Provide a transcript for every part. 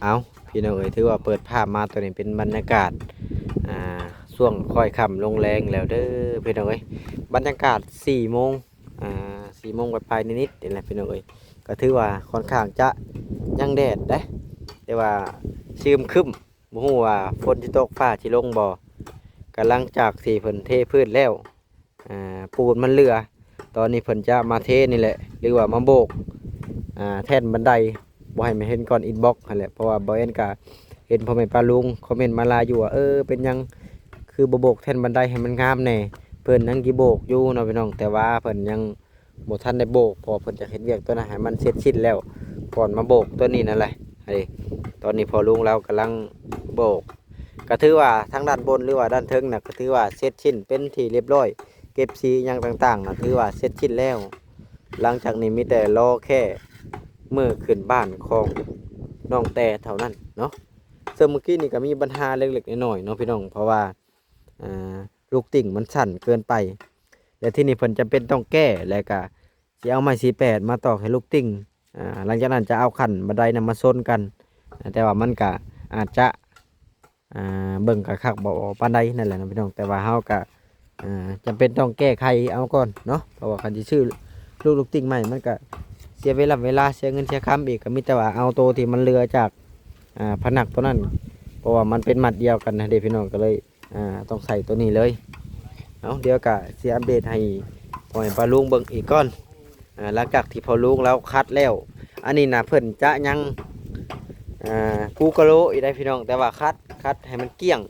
ເອົາ ພີ່ນ້ອງເອີຍ ຖືວ່າເປີດພາບມາ ໂຕນີ້ເປັນບັນຍາກາດ ອ່າ ຊ່ວງຄ້ອຍຄ່ຳລົງແລງແລ້ວເດີ ພີ່ນ້ອງເອີຍ. ບັນຍາກາດສີ່ໂມງ ອ່າ ສີ່ໂມງປາຍໆ ນິດໆ ນີ້ແຫຼະ ພີ່ນ້ອງເອີຍ. ກໍຖືວ່າຄ່ອນຂ້າງຈະຍັງແດດເດ້ ແຕ່ວ່າຊຶມຄຶ້ມ ບໍ່ຮູ້ວ່າຝົນຊິຕົກ ຟ້າຊິລົງບໍ່. ກໍຫຼັງຈາກທີ່ເພິ່ນເທພື້ນແລ້ວ ອ່າ ປູນມັນເຫຼືອ ຕອນນີ້ເພິ່ນຈະມາເທນີ້ແຫຼະ ຫຼືວ່າມາໂບກ ອ່າ ແທ່ນບັນໄດ ບໍ່ໃຫ້ມັນເຫັນກ່ອນ ອິນບັອກຫັ້ນແຫຼະ. ເພາະວ່າບ່າວແອນກະເຫັນພໍ່ແມ່ປ້າລຸງຄອມເມັນມາຫຼາຍຢູ່ວ່າ ເອີ ເປັນຫຍັງຄືບໍ່ໂບກແທ່ນບັນໄດໃຫ້ມັນງາມແດ່? ເພິ່ນຍັງຊິໂບກຢູ່ເນາະ ພີ່ນ້ອງ ແຕ່ວ່າເພິ່ນຍັງບໍ່ທັນໄດ້ໂບກ ເພາະວ່າເພິ່ນຈະເຮັດວຽກຕົວນັ້ນໃຫ້ມັນເສັດສິ້ນແລ້ວ ກ່ອນມາໂບກຕົວນີ້ນັ້ນແຫຼະ. ເອີ ຕອນນີ້ພໍ່ລຸງລາວກຳລັງໂບກ ກໍຖືວ່າທາງດ້ານບົນ ຫຼືວ່າດ້ານເທິງນະ ກໍຖືວ່າເສັດສິ້ນເປັນທີ່ລຽບຮ້ອຍ ເກັບສີຫຍັງຕ່າງໆນະ ຖືວ່າເສັດສິ້ນແລ້ວ. ຫຼັງຈາກນີ້ມີແຕ່ລໍແຄ່ມື້ຂຶ້ນບ້ານຂອງນ້ອງແຕ່ເທົ່ານັ້ນເນາະ. ເຊິ່ງມື້ກີ້ນີ້ກໍມີບັນຫາເລັກໆນ້ອຍໆເນາະ ພີ່ນ້ອງ ເພາະວ່າ ອ່າ ລູກຕິ່ງມັນສັ້ນເກີນໄປ ແລະ ທີ່ນີ້ເພິ່ນຈຳເປັນຕ້ອງແກ້ ແລະ ກະຊິເອົາໄມ້ສີ່ແປດມາຕອກໃຫ້ລູກຕິ່ງ ອ່າ ຫຼັງຈາກນັ້ນຈະເອົາຂັ້ນບັນໄດນຳມາຊົນກັນ ແຕ່ວ່າມັນກະອາດຈະ ອ່າ ເບິ່ງກະຄັກບໍ່ປານໃດນັ້ນແຫຼະເນາະ ພີ່ນ້ອງ. ແຕ່ວ່າເຮົາກະ ອ່າ ຈຳເປັນຕ້ອງແກ້ໄຂເອົາກ່ອນເນາະ ເພາະວ່າຄັນຊິຊື້ລູກ ລູກຕິ່ງໃໝ່ ມັນກະເສຍເວລາ ເວລາ ເສຍເງິນເສຍຄຳອີກ. ກໍມີແຕ່ວ່າເອົາໂຕທີ່ມັນເຫຼືອຈາກ ອ່າ ພະນັກໂຕນັ້ນ ເພາະວ່າມັນເປັນມັດດຽວກັນນະເດ້ ພີ່ນ້ອງ ກໍເລີຍ ອ່າ ຕ້ອງໃສ່ໂຕນີ້ເລີຍ. ເອົາ ດຽວກະຊິອັບເດດໃຫ້ພໍ່ແມ່ປ້າລຸງເບິ່ງອີກກ່ອນ. ອ່າ ຫຼັງຈາກທີ່ພໍ່ລຸງລາວຂັດແລ້ວ ອັນນີ້ນະເພິ່ນຈະຍັງ ອ່າ ປູກະໂລອີກໄດ໋ ພີ່ນ້ອງ ແຕ່ວ່າຂັດ ຂັດໃຫ້ມັນກ້ຽງ.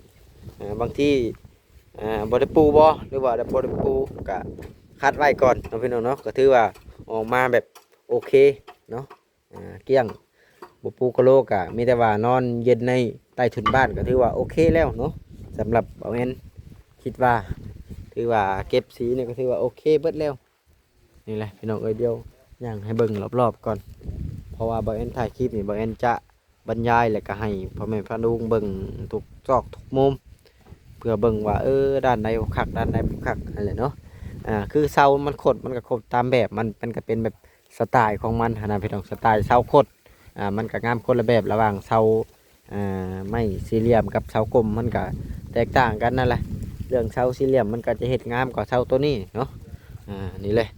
ອ່າ ບາງທີ ອ່າ ບໍ່ໄດ້ປູບໍ່ ຫຼືວ່າບໍ່ໄດ້ປູ ກະຂັດໄວ້ກ່ອນເນາະ ພີ່ນ້ອງເນາະ. ກໍຖືວ່າອອກມາແບບໂອເຄເນາະ ອ່າ ກ້ຽງ ບໍ່ປູກະໂລ ກະມີແຕ່ວ່ານອນເຢັນໃນໃຕ້ຖົນບ້ານ ກໍຖືວ່າໂອເຄແລ້ວເນາະ. ສຳລັບບ່າວແອນຄິດວ່າ ຖືວ່າເກັບສີນີ້ກໍຖືວ່າໂອເຄເບິດແລ້ວ. ນີ້ແຫຼະພີ່ນ້ອງເອີຍ ດຽວຍ່າງໃຫ້ເບິ່ງລອບໆກ່ອນ ເພາະວ່າບ່າວແອນຖ່າຍຄລິບນີ້ ບ່າວແອນຈະບັນຍາຍ ແລ້ວກໍໃຫ້ພໍ່ແມ່ປ້າລຸງເບິ່ງທຸກຊອກທຸກມຸມ ເພື່ອເບິ່ງວ່າ ເອີ ດ້ານໃດບໍ່ຄັກ ດ້ານໃດບໍ່ຄັກຫັ້ນແຫຼະເນາະ. ອ່າ ຄືເສົາມັນຄົດ ມັນກໍຄົດຕາມແບບມັນ ມັນກໍເປັນແບບ ສະໄຕຂອງມັນຫັ້ນນະພີ່ນ້ອງ ສະໄຕເສົາຄົດ ອ່າ ມັນກໍງາມຄົນລະແບບລະຫວ່າງເສົາ ອ່າ ໄມ້ສີ່ຫຼ່ຽມກັບເສົາກົມ ມັນກໍແຕກຕ່າງກັນນັ້ນແຫຼະ. ເລື່ອງເສົາສີ່ຫຼ່ຽມມັນກໍຈະເຮັດງາມກວ່າເສົາໂຕນີ້ເນາະ. ອ່າ ນີ້ແຫຼະ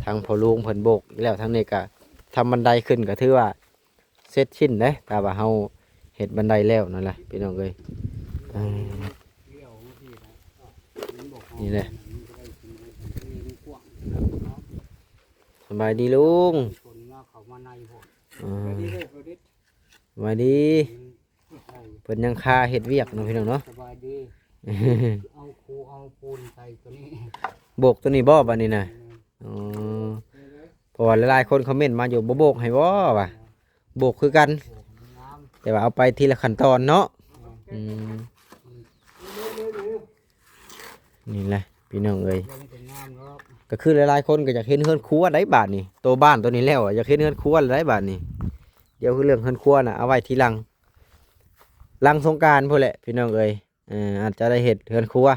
ທາງພໍ່ລຸງເພິ່ນໂບກແລ້ວ ທາງນີ້ກໍທຳບັນໄດຂຶ້ນ ກໍຖືວ່າເສັດສິ້ນເດ້ ຖ້າວ່າເຮົາເຮັດບັນໄດແລ້ວນັ້ນແຫຼະ ພີ່ນ້ອງເອີຍ. ອ່າ ນີ້ແຫຼະ ສະບາຍດີລຸງ. ອ່າ ສະບາຍດີ ເພິ່ນຍັງຄາເຮັດວຽກເນາະ ພີ່ນ້ອງເນາະ. ສະບາຍດີ ເອົາຄູເອົາປູນໃສ່ໂຕນີ້ ໂບກໂຕນີ້ບໍ່ ບາດນີ້ນະ? ແມ່ນ ອໍ ເພາະວ່າຫຼາຍໆຄົນຄອມເມັນມາຢູ່ ບໍ່ໂບກໃຫ້ບໍ່ ວ່າ ໂບກຄືກັນ ແຕ່ວ່າເອົາໄປທີລະຂັ້ນຕອນເນາະ. ອືມ ນີ້ແຫຼະພີ່ນ້ອງເອີຍ ກໍຄືຫຼາຍໆຄົນກໍຢາກເຫັນເຮືອນຄົວໄດ໋ບາດນີ້ ໂຕບ້ານໂຕນີ້ແລ້ວ ຢາກເຫັນເຮືອນຄົວໄດ໋ບາດນີ້. ດຽວຄືເລື່ອງເຮືອນຄົວນະ ເອົາໄວ້ທີຫຼັງ ຫຼັງສົງການພຸ້ນແຫຼະພີ່ນ້ອງເອີຍ. ເອີ ອາດຈະໄດ້ເຮັດເຮືອນຄົວ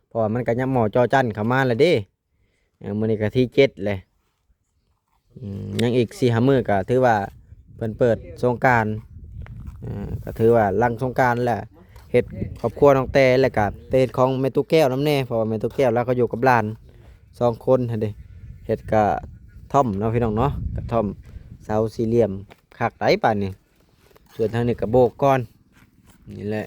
ເພາະວ່າມັນກໍຍັບໝໍ້ຈໍ່ຈັນເຂົ້າມາແລ້ວເດ້. ເອີ ມື້ນີ້ກໍທີເຈັດແຫຼະ ອືມ ຍັງອີກສີ່ຫ້າມື້ກໍຖືວ່າເພິ່ນເປີດສົງການ. ເອີ ກໍຖືວ່າຫຼັງສົງການແຫຼະ ເຮັດຄອບຄົວນ້ອງແຕ່ ແລ້ວກໍໄປເຮັດຂອງແມ່ຕູ້ແກ້ວນຳແດ່ ເພາະວ່າແມ່ຕູ້ແກ້ວລາວກໍຢູ່ກັບຫຼານສອງຄົນຫັ້ນເດ້. ເຮັດກະທ່ອມເນາະ ພີ່ນ້ອງເນາະ ກະທ່ອມເສົາສີ່ຫຼ່ຽມ ຄັກໄດ໋ປານນີ້. ສ່ວນທາງນີ້ກະໂບກກ່ອນ ນີ້ແຫຼະ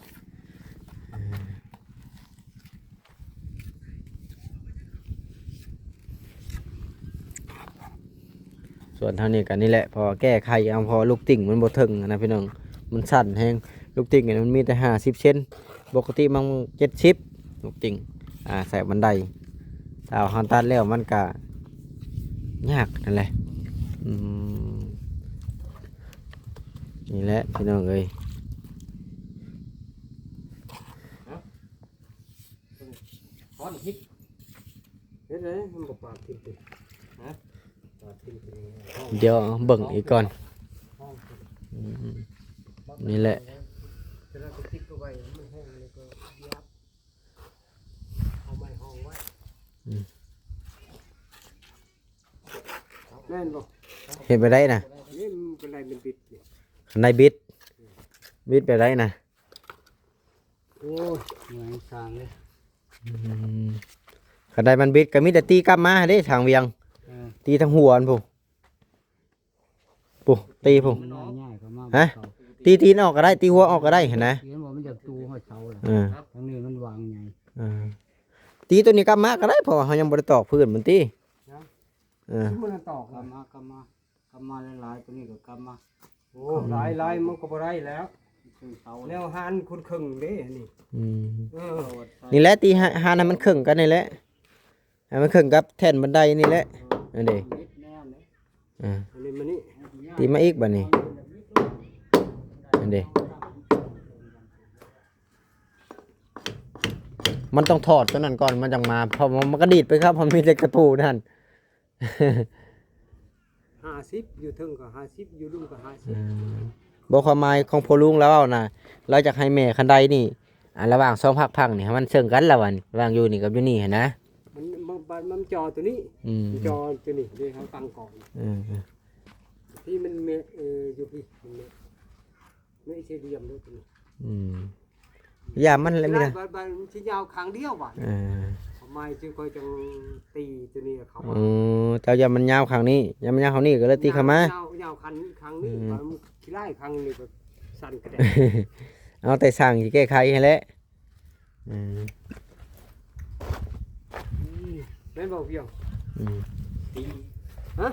ສ່ວນທາງນີ້ກະນີ້ແຫຼະ ເພາະວ່າແກ້ໄຂເອົາ ເພາະວ່າລູກຕິ່ງມັນບໍ່ເຖິງນະພີ່ນ້ອງ ມັນສັ້ນແຮງ. ລູກຕິ່ງນີ້ມັນມີແຕ່ຫ້າສິບເຊັນ ປົກກະຕິມັນເຈັດສິບ ລູກຕິ່ງ ອ່າ ໃສ່ບັນໄດ. ຖ້າເຮົາຕັດແລ້ວມັນກະຍາກຫັ້ນແຫຼະ. ອືມ ນີ້ແຫຼະພີ່ນ້ອງເອີຍ ຮ້ອນພິດ ເຮັດໄດ້ ມັນບໍ່ປາດທິ່ມຕິ ຮະ ປາດທິ່ມຕິ. ດຽວເບິ່ງອີກກ່ອນ. ອືມ ນີ້ແຫຼະ ເອົາໄມ້ຫ້ອງໄວ້ ອືມ ແມ່ນບໍ່? ເຮັດແບບໃດນະ? ນີ້ມັນກໍໄດ້ມັນບິດນີ້ ຄັນໄດ້ບິດ. ບິດແບບໃດນະ? ໂອ້ຍ ເມື່ອຍສ້າງເດ້. ອືມ ຄັນໃດມັນບິດກໍມີແຕ່ຕີກັບມາເດ້ ທາງວຽງ. ເອີ ຕີທາງຫົວຫັ້ນພຸ້ນ. ປຸ ຕີພຸ້ນ. ມັນຍ້າຍໆເຂົ້າມາ. ຮະ? ບໍ່ເຂົ້າ. ຕີຕີນອອກກໍໄດ້ ຕີຫົວອອກກໍໄດ້ຫັ້ນນະ. ເຫັນບໍ່ ມັນຈະຕູຮອດເສົາລະ. ເອີ ທາງນີ້ມັນວາງໃຫຍ່. ເອີ ຕີຕົວນີ້ກັບມາກໍໄດ້ ເພາະວ່າເຮົາຍັງບໍ່ໄດ້ຕອກພື້ນມັນຕິ. ຍັງ. ເອີ ມັນຕອກ ກັບມາ ກັບມາ ກັບມາຫຼາຍໆ ຕົວນີ້ກໍກັບມາ. ໂອ້ ຫຼາຍໆ ມັນກໍບໍ່ໄດ້ແລ້ວ ເຄິ່ງເສົາ ແນວຫານຄົນເຄິ່ງເດ້ນີ້. ອືມ ເອີ ນີ້ແຫຼະ ຕີຫານໃຫ້ມັນເຄິ່ງກັນນີ້ແຫຼະ. ໃຫ້ມັນເຄິ່ງກັບແທ່ນບັນໄດນີ້ແຫຼະ. ເອີ ນັ້ນເດ້. ອ່າ ອັນນີ້ມານີ້ ຕີມາອີກບາດນີ້. ນັ້ນເດ້ ມັນຕ້ອງຖອດຕົວນັ້ນກ່ອນ ມັນຈັ່ງມາ ເພາະວ່າມັນກະດີດໄປຄັບ ເພາະມີແຕ່ກະປູນັ້ນ. ຫ້າສິບ ຢູ່ເທິງກໍຫ້າສິບ ຢູ່ລຸ່ມກໍຫ້າສິບ. ອືມ ບໍ່ ຄວາມໝາຍຂອງພໍ່ລຸງລາວເວົ້ານະ ລາວຢາກໃຫ້ແມ່ຄັນໄດນີ້ ອ່າ ລະຫວ່າງສອງພາກພັງນີ້ໃຫ້ມັນເຊິ່ງກັນລະວ່າ ລະຫວ່າງຢູ່ນີ້ກັບຢູ່ນີ້ຫັ້ນນະ. ມັນ ມັນ ມັນ ມັນຈ່ອຕົວນີ້. ອືມ ມັນຈ່ອຕົວນີ້ເດ້ ເຮົາຕັ້ງກ່ອນ. ເອີ ທີ່ມັນແມ່ນ ເອີ ຢູ່ພີ້ ມັນແມ່ນ ແມ່ນສີ່ຫຼ່ຽມເດ້ຕົວນີ້. ອືມ ຢ່າມັນແຫຼະມີນະ ບາດ ບາດມັນຊິຍາວຂ້າງດຽວບາດ. ເອີ ຄວາມໝາຍຄືຂ້ອຍຈັ່ງຕີຕົວນີ້ເຂົ້າມາ. ໂອ້ ເຈົ້າຢ້ານມັນຍາວຂ້າງນີ້ ຢ້ານມັນຍາວຂ້າງນີ້ກໍເລີຍຕີເຂົ້າມາ. ຍາວ ຍາວຂ້າງນີ້ ຂ້າງນີ້. ອືມ ບາດມັນຂີ້ລ້າຍຂ້າງນີ້ກໍສັ່ນກະແດະ. ເອົາແຕ່ຊ່າງຊິແກ້ໄຂຫັ້ນແຫຼະ. ອືມ ອືມ ແມ່ນບໍ່ພຽງ? ອືມ ຕີ ຮະ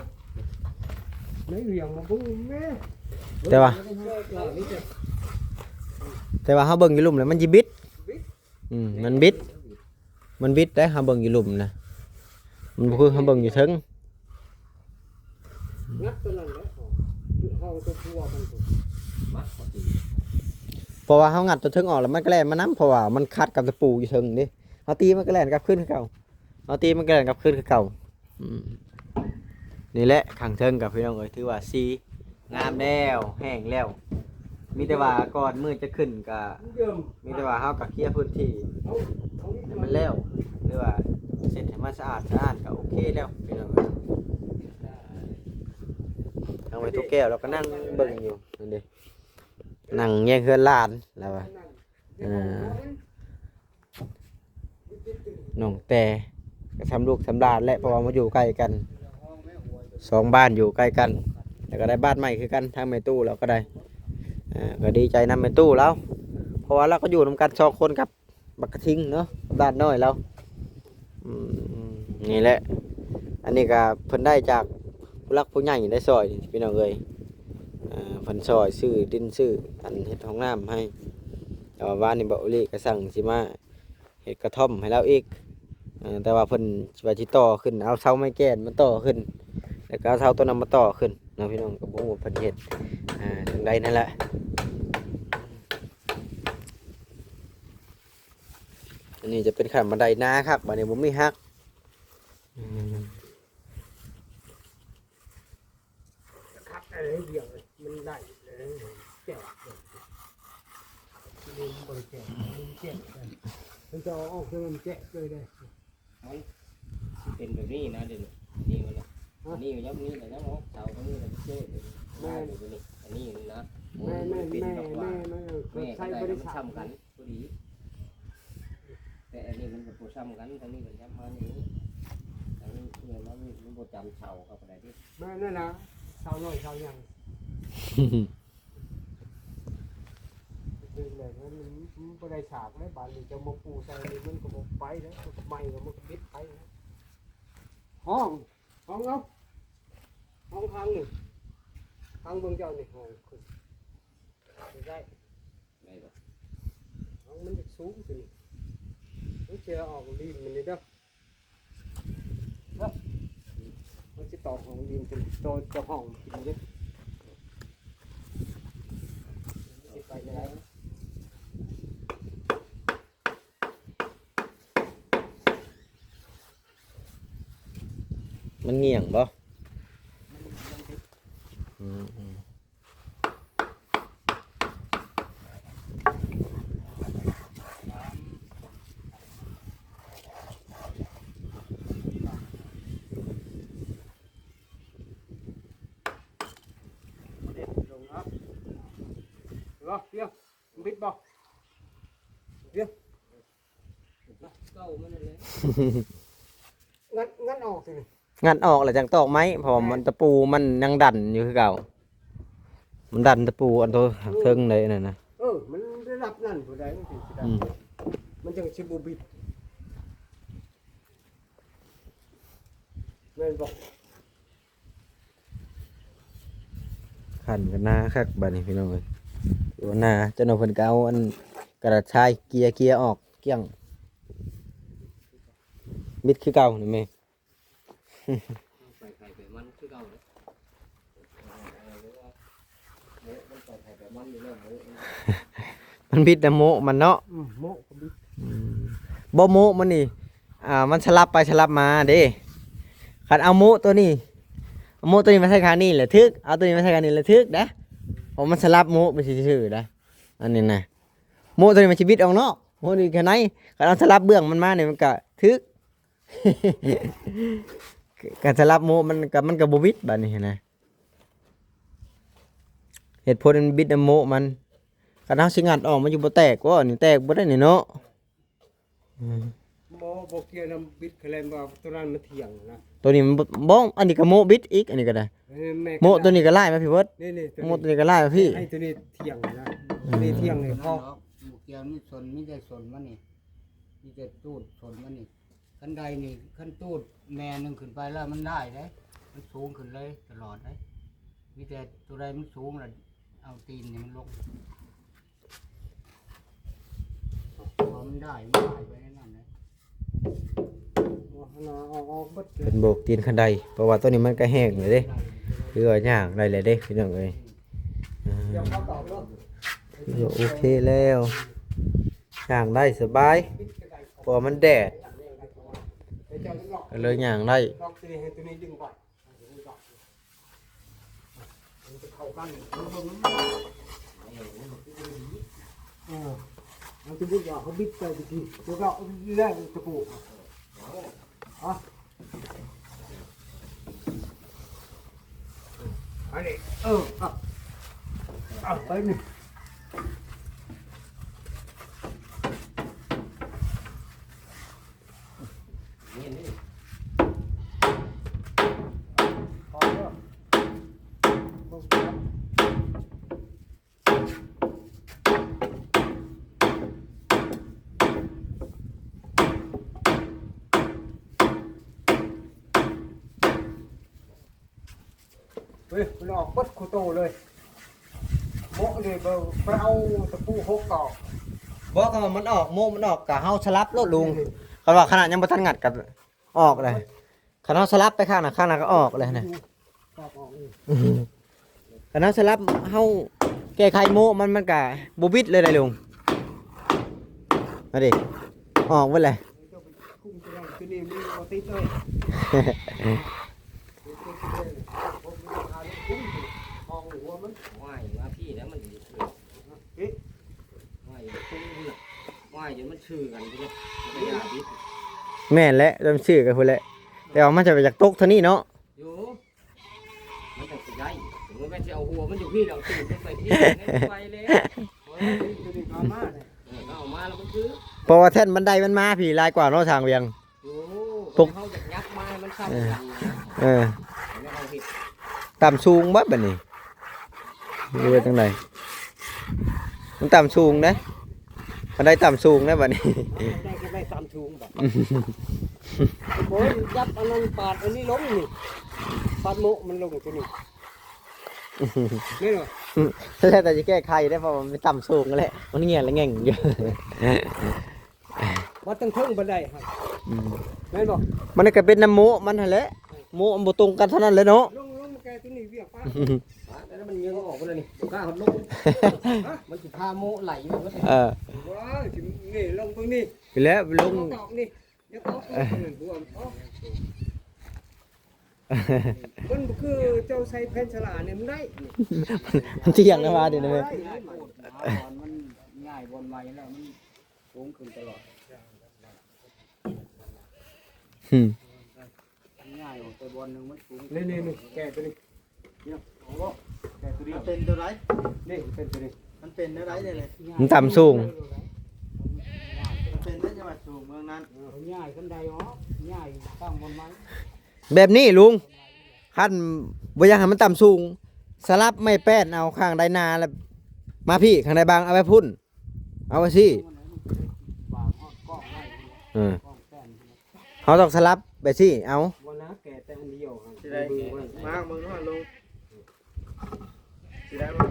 ແມ່ນພຽງມາເບິ່ງແມ່. ແຕ່ວ່າ ແຕ່ວ່າເຮົາເບິ່ງຢູ່ລຸ່ມແລ້ວມັນຊິບິດ. ບິດ. ອືມ ມັນບິດ ມັນບິດໄດ໋ ເຮົາເບິ່ງຢູ່ລຸ່ມນະ ມັນບໍ່ຄືເຮົາເບິ່ງຢູ່ເທິງ. ງັດຕົວນັ້ນແຫຼະ ຫ້ອງຕົວຜົວມັນ ມັດເຂົ້າຕີ. ເພາະວ່າເຮົາງັດຕົວເທິງອອກແລ້ວ ມັນກໍແລ່ນມານຳ ເພາະວ່າມັນຂັດກັບຕະປູຢູ່ເທິງເດ້. ເຮົາຕີມັນກໍແລ່ນກັບຄືນຄືເກົ່າ ເຮົາຕີມັນກໍແລ່ນກັບຄືນຄືເກົ່າ. ອືມ ນີ້ແຫຼະ ຂ້າງເທິງກໍພີ່ນ້ອງເອີຍ ຖືວ່າສີ ງາມແລ້ວ ແຫ້ງແລ້ວ. ມີແຕ່ວ່າກ່ອນມື້ຈະຂຶ້ນກະ ມີແຕ່ວ່າເຮົາກະເຄຍພື້ນທີ່ໃຫ້ມັນແລ້ວ ຫຼືວ່າເຊັດໃຫ້ມັນສະອາດສະອ້ານກະໂອເຄແລ້ວພີ່ນ້ອງເອີຍ. ທາງແມ່ຕູ້ແກ້ວລາວກະນັ່ງເບິ່ງຢູ່ນັ້ນເດ້ ນັ່ງແຍງເຮືອນຫຼານລາວວ່າ. ເອີ ນ້ອງແຕ່ກໍສ່ຳລູກສ່ຳຫຼານແຫຼະ ເພາະວ່າມາຢູ່ໃກ້ກັນ ສອງບ້ານຢູ່ໃກ້ກັນ ແລ້ວກໍໄດ້ບ້ານໃໝ່ຄືກັນ ທາງແມ່ຕູ້ລາວກໍໄດ້. ເອີ ກໍດີໃຈນຳແມ່ຕູ້ລາວ ເພາະວ່າລາວກໍຢູ່ນຳກັນສອງຄົນກັບບັກກະທິງເນາະ ກັບຫຼານນ້ອຍລາວ. ອືມ ນີ້ແຫຼະ ອັນນີ້ກໍເພິ່ນໄດ້ຈາກຜູ້ຫຼັກຜູ້ໃຫຍ່ໄດ້ຊ່ອຍພີ່ນ້ອງເອີຍ. ເພິ່ນຊ່ອຍຊື້ດິນຊື້ອັນເຮັດຫ້ອງນ້ຳໃຫ້ ແຕ່ວ່າວານນີ້ເບົາອີ່ຫຼີກໍສັ່ງຊິມາ ເຮັດກະທ່ອມໃຫ້ລາວອີກ. ເອີ ແຕ່ວ່າເພິ່ນວ່າຊິຕໍ່ຂຶ້ນ ເອົາເສົາໄມ້ແກ່ນມາຕໍ່ຂຶ້ນ ແລ້ວກໍເອົາເສົາຕົວນັ້ນມາຕໍ່ຂຶ້ນເນາະພີ່ນ້ອງ. ກໍບໍ່ຮູ້ວ່າເພິ່ນເຮັດ ອ່າ ຈັ່ງໃດນັ້ນແຫຼະ. ອັນນີ້ຈະເປັນຂັ້ນບັນໄດນາຄັກ ບາດນີ້ບໍ່ມີຫັກ. ອືມ ຄັກອັນດຽວມັນໄດ້ແລ້ວ ແຈກເລີຍ ມັນບໍ່ໄດ້ແຈກ ມັນແຈກເລີຍ ມັນຈະເອົາອອກ ແຕ່ມັນແຈກເລີຍເດ້. ມັນຊິເປັນແບບນີ້ນະ ດຽວນີ້ ນີ້ມັນນະ ຮະ ນີ້ຍັບນີ້ແລ້ວຍັບອອກ ເສົາຕົງນີ້ແລ້ວເຈະ ແມ່ນ ນີ້ ອັນນີ້ນະ ແມ່ນໆ ແມ່ນໆ ແມ່ນໆ ແມ່ນໆ ແມ່ນ ແມ່ນ ແມ່ນ ແມ່ນ ແມ່ນ ແມ່ນ ແມ່ນ ແມ່ນ ແມ່ນ ແມ່ນ ແມ່ນ ແຕ່ອັນນີ້ມັນກໍບໍ່ສ່ຳກັນ ທາງນີ້ກໍຍ້ຳມານີ້ ທາງນີ້ເພື່ອມານີ້ມັນບໍ່ຈຳເສົາເຂົ້າໄປໄດ້ເດ້. ແມ່ນນັ້ນນະ ເສົານ້ອຍເສົາໃຫຍ່ ເປັນແບບນັ້ນ ມັນ ມັນບໍ່ໄດ້ສາກເດ້. ບາດນີ້ເຈົ້າມາປູໃສ່ນີ້ ມັນກໍບໍ່ໄປເດ້ ມັນກໍໄໝ້ ແລ້ວມັນກໍບິດໄປເດ້. ຫ້ອງ ຫ້ອງເອົາ ຫ້ອງທາງນີ້ ທາງເບິ່ງເຈົ້ານີ້ ຫ້ອງຂຶ້ນໄດ້. ໄດ້ບໍ່? ເອົາ ມັນຈະສູງຕົວນີ້ ມັນຈະອອກດິນມັນນີ້ເດີ ເດີ ມັນຊິຕອກຂອງດິນຕົວນີ້ ໂຕເຈົ້າຂອງກິນເດ້ ມັນຊິໄປໄດ້. ມັນງ່ຽງບໍ່? ອືມ ອືມ ເອົາ ເອົາ ເອົາ. ດຽວ ງັດ ງັດອອກຊິນີ້ ງັດອອກແລ້ວຈັ່ງຕອກໄມ້ ເພາະວ່າມັນ ຕະປູມັນຍັງດັນຢູ່ຄືເກົ່າ ມັນດັນຕະປູອັນໂຕ ເອີ ເທິງໄດ້ນັ້ນນະ ເອີ ມັນໄດ້ຮັບນັ້ນຜູ້ໃດມັນຊິດັນ ອືມ ມັນຈັ່ງຊິບໍ່ບິດ ແມ່ນບໍ່? ຂັນກັນໜາຄັກບາດນີ້ພີ່ນ້ອງເອີຍ ຖືວ່າໜາ ເຈົ້າໜ່າເພິ່ນກໍເອົາອັນກະດາດຊາຍເກ່ຍ ເກ່ຍອອກກ້ຽງ ມິດຄືເກົ່ານີ້ແມ່ ໄປໃຜໄປມັນຄືເກົ່າເດ້ ມັນຜິດນຳໂມະມັນເນາະ ອືມ ໂມະກໍຜິດ ອືມ ບໍ່ໂມະມັນນີ້ ອ່າ ມັນສະຫຼັບໄປສະຫຼັບມາເດ້ ຄັນເອົາໂມະໂຕນີ້ ເອົາໂມະໂຕນີ້ມາໃສ່ຂ້າງນີ້ແຫຼະຖືກ ເອົາໂຕນີ້ມາໃສ່ຂ້າງນີ້ແຫຼະຖືກເດ້ ເພາະມັນສະຫຼັບໂມະໄປຊື່ໆເດ້ ອັນນີ້ນະ ໂມະໂຕນີ້ມັນຊິບິດອອກນອກ ໂມະນີ້ຂ້າງໃນ ຄັນເອົາສະຫຼັບເບື້ອງມັນມານີ້ມັນກະຖືກ ກະສະຫຼັບໂມະມັນກະ ມັນກະບໍ່ບິດບາດນີ້ຫັ້ນນະ ເຫດຜົນມັນບິດນຳໂມະມັນ ຄັນເຮົາຊິງັດອອກມັນຊິບໍ່ແຕກບໍ່ ນີ້ແຕກບໍ່ໄດ້ນີ້ເນາະ ອືມ ບໍ່ ບໍ່ກ່ຽວນຳບິດ ຄະແລນວ່າໂຕນັ້ນມັນທ່ຽງນະ ໂຕນີ້ມັນບໍ່ ບໍ່ ອັນນີ້ກະໂມະບິດອີກ ອັນນີ້ກະໄດ້ ເອີ ໂມະໂຕນີ້ກະຫຼາຍມາພີ້ເວີດ ນີ້ໆ ໂຕນີ້ ໂມະໂຕນີ້ກະຫຼາຍມາພີ້ ໃຫ້ໂຕນີ້ທ່ຽງນະ ອືມ ໂຕນີ້ທ່ຽງນີ້ພໍ ບໍ່ກ່ຽວ ມີສົ້ນ ມີແຕ່ສົ້ນມັນນີ້ ມີແຕ່ຕູດສົ້ນມັນນີ້ ຄັນໄດນີ້ ຄັນຕູດແມ່ໜຶ່ງຂຶ້ນໄປແລ້ວມັນໄດ້ເດ້ ມັນສູງຂຶ້ນເລີຍຕະຫຼອດເດ້ ມີແຕ່ໂຕໃດມັນສູງລະເອົາຕີນນີ້ມັນລົງ ເພາະມັນໄດ້ ມັນໄດ້ໄປແນວນັ້ນເດ້ ເພິ່ນໂບກຕີນຄັນໄດ ເພາະວ່າໂຕນີ້ມັນກະແຫ້ງແລ້ວເດ້ ຄືວ່າຍ່າງໄດ້ແລ້ວເດ້ພີ່ນ້ອງເອີຍ ອ່າ ຄືວ່າໂອເຄແລ້ວ ຍ່າງໄດ້ສະບາຍ ເພາະວ່າມັນແດດ ກໍເລີຍຍ່າງໄດ້ ເອີ ມັນສະມມຸດວ່າເຂົາບິດໄປຕະກີ້ ແລ້ວກໍເອົາຕະປູ ອະ ອັນນີ້ ເອີ ອະ ອະ ໄປນີ້ ເຮີ້ຍ ມັນອອກເບິດຄູ່ໂຕເລີຍ ໂມະນີ້ ໄປເອົາຕະປູຫົກອອກ ບໍ່ ຄັນວ່າມັນອອກ ໂມະມັນອອກ ກະເຮົາສະຫຼັບໂລດລຸງ ຄັນວ່າຂະໜາດຍັງບໍ່ທັນງັດກະອອກເລີຍ ຄັນເຮົາສະຫຼັບໄປຂ້າງໜ້າ ຂ້າງໜ້າກໍອອກເລີຍນະ ຄັນເຮົາສະຫຼັບ ເຮົາແກ້ໄຂໂມະມັນ ມັນກະບໍ່ບິດເລີຍໄດ໋ລຸງ ມາດິ ອອກເບິດແຫຼະ ໂອ້ຍ ມາພີ້ແລ້ວມັນ ໂອ້ຍ ພຸ້ນນະ ໂອ້ຍ ຈົນມັນຊື່ກັນພຸ້ນນະ ມັນກໍຢ່າບິດ ແມ່ນແຫຼະ ມັນຊື່ກັນພຸ້ນແຫຼະ ແຕ່ວ່າມັນຈະໄປຢາກຕົກເທົ່ານີ້ເນາະ ຢູ່ ມັນຈັ່ງຊິໄດ້ ບໍ່ແມ່ນຊິເອົາຫົວມັນຢູ່ພີ້ແລ້ວຕີນມັນໄປພີ້ ໄປແລ້ວ ເອີ ຕົວນີ້ກໍເອົາມາເລີຍ ເອີ ກໍເອົາມາແລ້ວມັນຄື ເພາະວ່າແທ່ນບັນໄດມັນມາພີ້ຫຼາຍກວ່າເນາະ ຊ່າງວຽງ ໂອ້ ຕົກ ເຮົາຢາກຍັບມາໃຫ້ມັນຊ້ຳກັນນະ ເອີ ເອີ ແລ້ວເຮົາເຮັດ ຕ່ຳສູງເບິດບາດນີ້ ຫຼືວ່າຈັ່ງໃດ ມັນຕ່ຳສູງເດ້ ຄັນໄດຕ່ຳສູງເດ້ບາດນີ້ ໄດ້ກໍໄດ້ຕ່ຳສູງບາດ ໂອ້ຍ ຍັບອັນນັ້ນປາດອັນນີ້ລົງນີ້ ປາດໂມະມັນລົງຕົວນີ້ ແມ່ນບໍ່? ແລ້ວແຕ່ຊິແກ້ໄຂເດ້ ເພາະວ່າມັນຕ່ຳສູງແຫຼະ ມັນແງ່ນລະແງ່ງຢູ່ ວັດຕັ້ງເທິງບັນໄດຫັ້ນ ອືມ ແມ່ນບໍ່? ມັນກໍເປັນນຳໂມະມັນຫັ້ນແຫຼະ ໂມະມັນບໍ່ຕົງກັນເທົ່ານັ້ນແຫຼະເນາະ ລົງ ລົງມາແກ້ຕົວນີ້ວຽກປະ ປະ ແລ້ວມັນຍັງອອກບໍ່ໄດ້ນີ້ ບໍ່ກ້າຮອດລົງ ມັນຊິພາໂມະໄຫຼຢູ່ເບິດ ເອີ ວ້າວ ຊິນີ້ລົງເບິ່ງນີ້ ແລ້ວລົງ ຕອກນີ້ ຢ່າຕອກ ເອີ ເອີ ມັນບໍ່ຄືເຈົ້າໃສ່ແຜ່ນສະຫຼານີ້ມັນໄດ້ ມັນທ່ຽງນະວ່າເດ ມັນງ່າຍ ມັນງ່າຍບ່ອນໄວແລ້ວ ມັນສູງຂຶ້ນຕະຫຼອດ ອືມ ມັນງ່າຍອອກໄປບ່ອນໜຶ່ງມັນສູງ ນີ້ໆໆ ແກ່ຕົວນີ້ ເອົາບໍ່ ແກ່ຕົວນີ້ ມັນເປັນຕົວໃດ? ນີ້ເປັນຕົວນີ້ ມັນເປັນແນວໃດເດນີ້? ມັນຕ່ຳສູງ ມັນເປັນໄດ້ຈັງຫວັດສູງເມືອງນັ້ນ. ເອີ ຍ້າຍຄັນໃດອອກ ຍ້າຍຕັ້ງບ່ອນໃໝ່. ແບບນີ້ລຸງ ຄັນບໍ່ຢາກໃຫ້ມັນຕ່ຳສູງ ສະຫຼັບໄມ້ແປ້ນເອົາຂ້າງໃດໜາ ແລ້ວມາພີ້ ຂ້າງໃດບາງເອົາໄວ້ພຸ້ນ ເອົາໄວ້ຊີ້. ເອີ ເຮົາຕ້ອງສະຫຼັບແບບຊີ້ເອົາ. ບໍ່ນະ ແກະແຕ່ອັນດຽວຫັ້ນ ຊິໄດ້ ເບິ່ງ ມາເບິ່ງເນາະລຸງ ຊິໄດ້ບໍ່?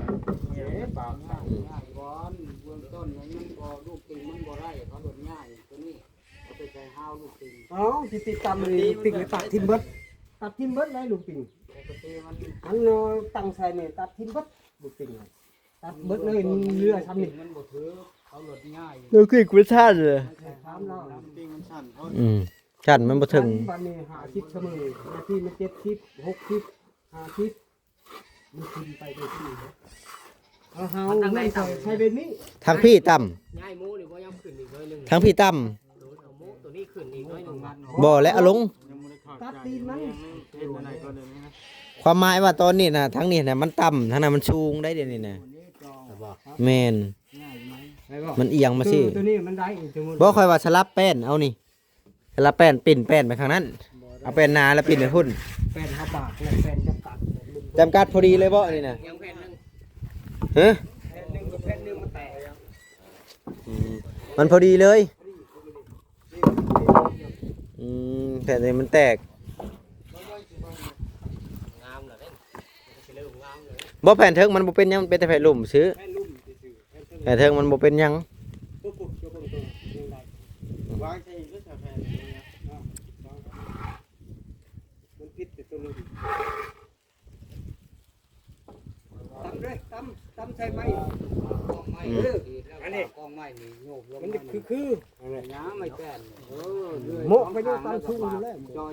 ເອີ ບາງ ງ່າຍກ່ອນ ເບື້ອງຕົ້ນມັນບໍ່ ລູກຕີນມັນບໍ່ໄດ້ ເຂົາໂດດຍ້າຍຕົວນີ້ ເອົາໄປໃສ່ຮາວລູກຕີນ. ເອົາ ຊິຕິດຕຳນີ້ ລູກຕີນກໍຕັດຖິ້ມເບິດ ຕັດຖິ້ມເບິດເລີຍລູກຕີນ. ປະກະຕິມັນ ອັນເອົາຕັ້ງໃສ່ນີ້ ຕັດຖິ້ມເບິດລູກຕີນ ຕັດເບິດເລີຍ ເຫຼືອຊ່ຳນີ້ ມັນບໍ່ຖືກ ເຂົາໂດດຍ້າຍ. ລູກຕີນກູຊາດເລີຍ ຖາມລາວ ລູກຕີນມັນສັ້ນໂພດ. ອືມ ຊັ້ນມັນບໍ່ເຖິງ ບາດນີ້ຫ້າສິບສະເໝີ ບາດນີ້ມັນເຈັດສິບ ຫົກສິບ ຫ້າສິບ ມັນຂຶ້ນໄປເລື້ອຍໆ. ເອົາ ເຮົາ ມັນໃສ່ ໃສ່ແບບນີ້ ທາງພີ້ຕ່ຳ ຍ້າຍໝູນີ້ບໍ່ຍອມຂຶ້ນອີກໜ້ອຍໜຶ່ງ ທາງພີ້ຕ່ຳ ໂຕນີ້ຂຶ້ນອີກໜ້ອຍໜຶ່ງ. ບໍ່ແລ້ວ ເອົາລົງ ຕັດຕີນມັນ ເຮັດອັນໃດກໍໄດ້ນະ. ຄວາມໝາຍວ່າຕອນນີ້ນະ ທາງນີ້ນະມັນຕ່ຳ ທາງນັ້ນມັນສູງໄດ໋ ດຽວນີ້ນະ. ແມ່ນ ມັນອຽງມາຊີ້ ໂຕນີ້ມັນໄດ້ ບໍ່ ຂ້ອຍວ່າສະຫຼັບແປ້ນເອົານີ້ ແລ້ວແປ້ນ ປິ່ນແປ້ນໄປຂ້າງນັ້ນ ເອົາແປ້ນໜາແລ້ວປິ່ນໄປພຸ້ນ. ແປ້ນເຮົາບາກ ແລ້ວແປ້ນຈຳກັດ ຈຳກັດພໍດີເລີຍບໍ່ນີ້ນະ? ຮະ? ແຜ່ນໜຶ່ງກັບແຜ່ນໜຶ່ງມັນແຕກ ອືມ ມັນພໍດີເລີຍ. ອືມ ແຜ່ນນີ້ມັນແຕກ ງາມແລ້ວເດ້ ມັນກໍຊິເລີ່ມງາມແລ້ວ. ບໍ່ ແຜ່ນເທິງມັນບໍ່ເປັນຫຍັງ ມັນເປັນແຕ່ແຜ່ນລຸ່ມຊື່ ແຜ່ນເທິງມັນບໍ່ເປັນຫຍັງ. ວາງໃສ່ອີກ ມັນຜິດແຕ່ຕົວລຸ່ມ. ຕຳເດີ້ ຕຳ ຕຳໃສ່ໄມ້ ກອງໄມ້ ອືມ ເອີ ອັນນີ້ກອງໄມ້ນີ້ໂຍກລົງ ມັນຄື ຄື ອັນນີ້ນະ ໄມ້ແປ້ນ ເອີ ໂມະໄປຢູ່ຕາມສູງຢູ່ແລ້ວ ຈໍ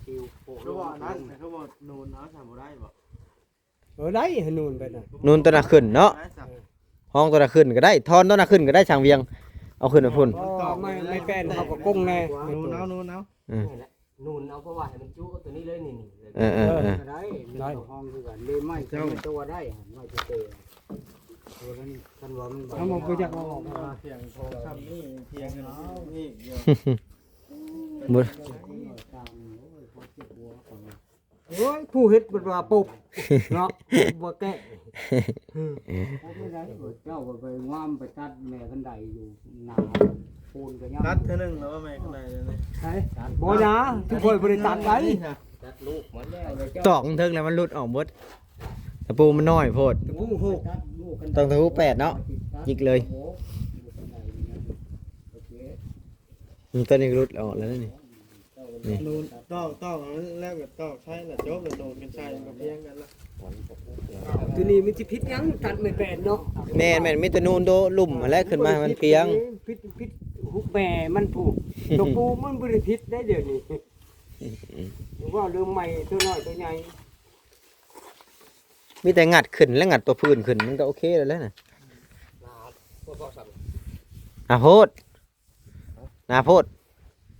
ໆ ຊິວໂປະ ຄືວ່ານັ້ນ ຄືວ່ານູນເອົາ ຊັ້ນບໍ່ໄດ້ບໍ່? ເອີ ໄດ້ ນູນໄປນະ ນູນຕົວໜ້າຂຶ້ນເນາະ ຮອງຕົວໜ້າຂຶ້ນກໍໄດ້ ທອນຕົວໜ້າຂຶ້ນກໍໄດ້ ຊ່າງວຽງ ເອົາຂຶ້ນໄປພຸ້ນ. ເອີ ໄມ້ ໄມ້ແປ້ນເຮົາກໍກົງແດ່ ນູນເອົາ ນູນເອົາ ອືມ ນີ້ແຫຼະ ນູນເອົາ ເພາະວ່າໃຫ້ມັນຈຸຕົວນີ້ເລີຍ ນີ້ໆ ເອີໆ ເອີ ກໍໄດ້ ໄດ້ ມັນກໍຮອງຄືກັນເດ້ ໄມ້ເຈົ້າ ຕົວໄດ້ ໄມ້ເຕ ຕົວນັ້ນ ຄັນວ່າມັນ ເຮົາບໍ່ຢາກເອົາອອກ ທຽງສອງຊ່ຳນີ້ ທຽງອັນນີ້ອີກ ບໍ່ ໂອ້ຍ ຜູ້ເຮັດເພິ່ນວ່າປົບເນາະ ບໍ່ແກ້ ເຈົ້າກໍໄປງາມໄປຕັດແມ່ຄັນໄດຢູ່ໜ້າໂພນກໍຍັງ ຕັດເທື່ອໜຶ່ງແລ້ວວ່າແມ່ຄັນໄດນີ້ ໃສ ບໍ່ນະ ຄືຂ້ອຍບໍ່ໄດ້ຕັດໄດ໋ ຕັດລູກມັນແລ້ວ ຕອກເທິງແລ້ວມັນຫຼຸດອອກໝົດ ຕະປູມັນນ້ອຍໂພດ ຕະປູຫົກ ຕ້ອງຕະປູແປດເນາະ ຈິກເລີຍ ອືມ ຕອນນີ້ກໍຫຼຸດອອກແລ້ວນີ້ ນີ້ ນູນຕອກ ຕອກແລ້ວກໍຕອກໃສ່ລະຈົບລະ ນູນກັນໃສ່ມັນກໍພຽງກັນລະ ຕົວນີ້ມັນຊິຜິດຫຍັງ ຕັດໄມ້ແປ້ນເນາະ ແມ່ນໆ ມີແຕ່ນູນໂດະລຸ່ມຫັ້ນແຫຼະ ຂຶ້ນມາໃຫ້ມັນພຽງ ຜິດ ຜິດຮູບແມ່ມັນພຸ້ນ ຕົວປູມັນບໍ່ໄດ້ຜິດໄດ໋ ດຽວນີ້ ເວົ້າເລື່ອງໄມ້ຕົວນ້ອຍຕົວໃຫຍ່ ມີແຕ່ງັດຂຶ້ນ ແລະ ງັດຕົວພື້ນຂຶ້ນ ມັນກໍໂອເຄແລ້ວແຫຼະນະ ໜາໂພດ ໜາໂພດ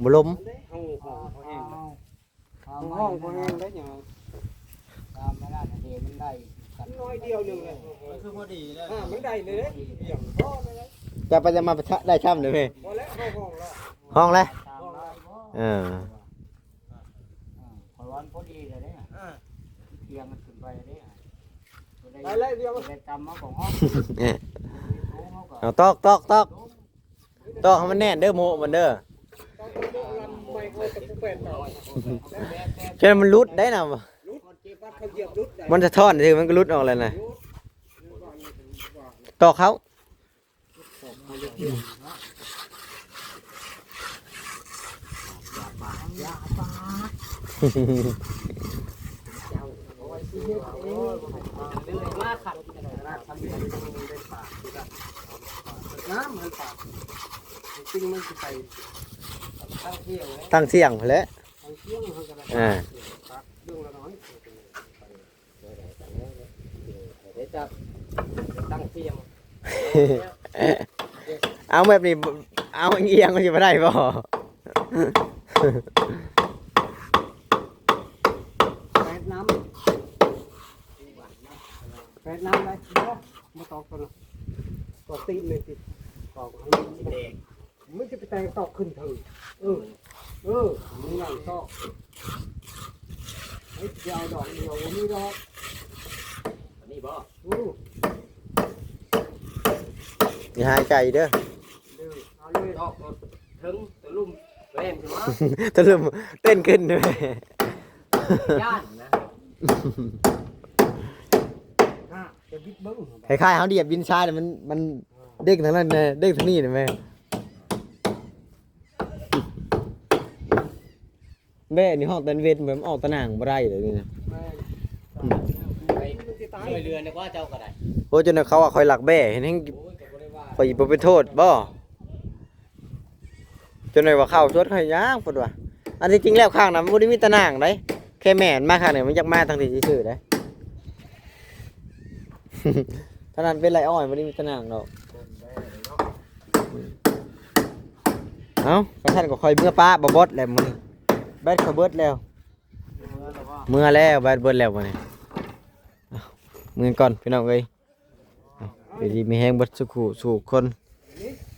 ບໍ່ລົມ ເຮົາຫ້ອງເຂົາແຮງ ເຮົາຫ້ອງບໍ່ແຮງໄດ້ຫຍັງ ຕາມມາລາດເດ ມັນໄດ້ກັນ ໜ້ອຍດຽວໜຶ່ງເລີຍ ມັນຄືພໍດີແລ້ວ ອ່າ ມັນໄດ້ເລີຍ ຈະໄປຈະມາປະທະໄດ້ຊ້ຳເດ້ແມ່ ບໍ່ແລ້ວ ເຮົາຫ້ອງແລ້ວ ຫ້ອງແລ້ວ ເອີ ອ່າ ຂ້ອຍວ່າມັນພໍດີແລ້ວເດ້ ອ່າ ທຽງກັນຂຶ້ນໄປເດ້ ໄປແລ້ວ ດຽວໄດ້ຕຳເອົາຂອງເຮົາ ເອົາຕອກ ຕອກ ຕອກ ຕອກໃຫ້ມັນແໜ້ນເດີ ໂມະມັນເດີ ຈົນມັນຫຼຸດໄດ້ນະ ມັນສະທ້ອນຊື່ມັນກໍຫຼຸດອອກແລ້ວນະ ຕອກເຂົ້າ. ຕັ້ງທ່ຽງພຸ້ນແຫຼະ ອ່າ ເອົາແບບນີ້ ເອົາອຽງໆ ມັນຊິບໍ່ໄດ້ບໍ່? ແປດນ້ຳ ແປດນ້ຳໄດ້ ບໍ່ ບໍ່ຕອກຕົວນັ້ນ ຕອກຕີນແມ່ນຕິດ ຕອກໃຫ້ມັນ ມັນຈະໄປແຕກຕອກຂຶ້ນເທິງ ເອີ ເອີ ມັນຫຍັງຕອກ ເຮັດດຽວດອກດຽວບໍ່ມີດອກ ອັນນີ້ບໍ່? ອື ຢ່າຫາຍໃຈເດີ ເດີ ເອົາເລີຍ ຕອກລົດເທິງຕະລຸ່ມແລ່ນຂຶ້ນມາ ຕະລຸ່ມເຕັ້ນຂຶ້ນເລີຍ ຢ້ານນະ ອ່າ ຈະບິດເບິ່ງ ຄ້າຍໆເຮົາດຽບດິນຊາຍ ມັນ ມັນ ອ່າ ເດ້ງທາງນັ້ນແດ່ ເດ້ງທາງນີ້ແດ່ແມ່ ແບ້ນີ້ຮອກຕອນເວັນ ມັນອອກຕາໜ່າງບໍ່ໄດ້ເລີຍນີ້ນະ ແມ່ນ ອືມ ໄປເລື່ອຍເດືອນກວ່າເຈົ້າກໍໄດ້ ໂອ້ ຈົນວ່າເຂົາວ່າຂ້ອຍລັກແບ້ ເຫັນແຮງ ໂອ້ຍ ກໍບໍ່ໄດ້ວ່າ ຂ້ອຍບໍ່ເປັນໂທດບໍ່? ຈົນໄດ້ວ່າເຂົ້າສວນຂ້ອຍຍ່າງ ເພິ່ນວ່າ ອັນທີ່ຈິງແລ້ວຂ້າງນັ້ນມັນບໍ່ໄດ້ມີຕາໜ່າງໃດ ແຄ່ແມ່ນມາຂ້າງນີ້ ມັນຢາກມາທາງນີ້ຊື່ໆໃດ ທາງນັ້ນເປັນໄລ່ອ້ອຍ ບໍ່ໄດ້ມີຕາໜ່າງດອກ ເອົ້າ ຄັນຊັ້ນກໍຂ້ອຍເມືອປະບໍ່ບອດແຫຼະມື້ນີ້ ແບັດຂ້ອຍເບິດແລ້ວ ເມືອແລ້ວ ແບັດເບິດແລ້ວມື້ນີ້ ເອົ້າ ເມືອກ່ອນພີ່ນ້ອງເອີຍ ເອົ້າ ຢູ່ດີມີແຮງເບິດສູ່ຄູ່ສູ່ຄົນ.